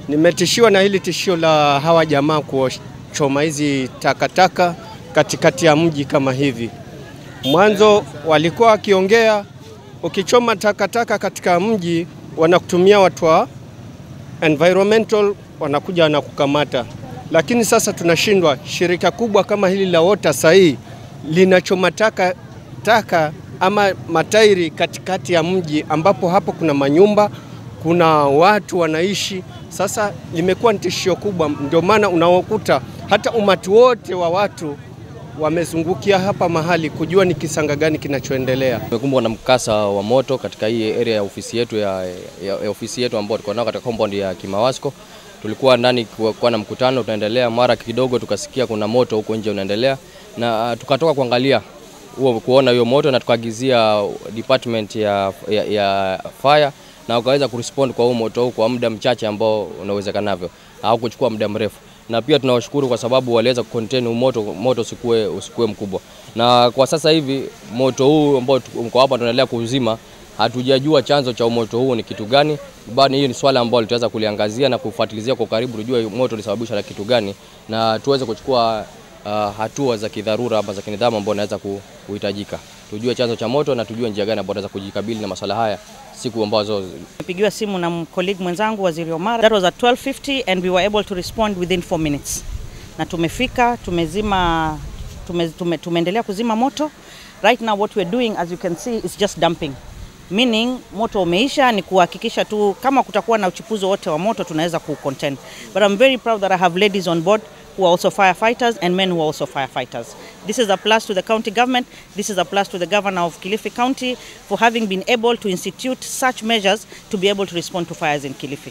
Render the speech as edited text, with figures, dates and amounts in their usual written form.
Nimetishiwa na hili tishio la hawa jamaa kuchoma hizi takataka katikati ya mji kama hivi. Mwanzo walikuwa wakiongea ukichoma takataka katika mji wanakutumia watu wa environmental, wanakuja wanakukamata. Lakini sasa tunashindwa, shirika kubwa kama hili la Water sahi linachoma taka ama matairi katikati ya mji ambapo hapo kuna manyumba, kuna watu wanaishi. Sasa limekuwa ni tishio kubwa, ndio maana unaokuta hata umati wote wa watu wamezungukia hapa mahali kujua ni kisanga gani kinachoendelea. Tumekumbwa na mkasa wa moto katika hii area ya ofisi yetu ya ofisi yetu ambayo tuko nayo katika compound ya Kimawasco. Tulikuwa ndani kwa na mkutano tunaendelea, mara kidogo tukasikia kuna moto huko nje unaendelea, na tukatoka kuangalia huo, kuona hiyo moto, na tukaagizia department ya fire na wakaweza kurespond kwa huo moto kwa muda mchache ambao unawezekanavyo, hawakuchukua muda mrefu. Na pia tunawashukuru kwa sababu waliweza kucontain moto usikue mkubwa. Na kwa sasa hivi moto huu ambao uko hapa tunaendelea kuuzima, hatujajua chanzo cha moto huu ni kitu gani. Bali hiyo ni swala ambalo tutaweza kuliangazia na kufuatilizia kwa karibu, tujue moto ulisababishwa na kitu gani na tuweze kuchukua hatua za kidharura ama za kinidhamu ambazo inaweza kuhitajika. Tujue chanzo cha moto na tujue njia gani ambayo tunaweza kujikabili na masuala haya siku ambazo. Nipigiwa simu na colleague mwenzangu Waziri Omar. That was at 12:50 and we were able to respond within 4 minutes. Na tumefika, tumezima, tumeendelea kuzima moto. Right now what we're doing, as you can see, is just dumping. Meaning moto umeisha, ni kuhakikisha tu kama kutakuwa na uchipuzo wote wa moto tunaweza ku-contain. But I'm very proud that I have ladies on board who are also firefighters and men who are also firefighters. This is a plus to the county government. This is a plus to the governor of Kilifi County for having been able to institute such measures to be able to respond to fires in Kilifi.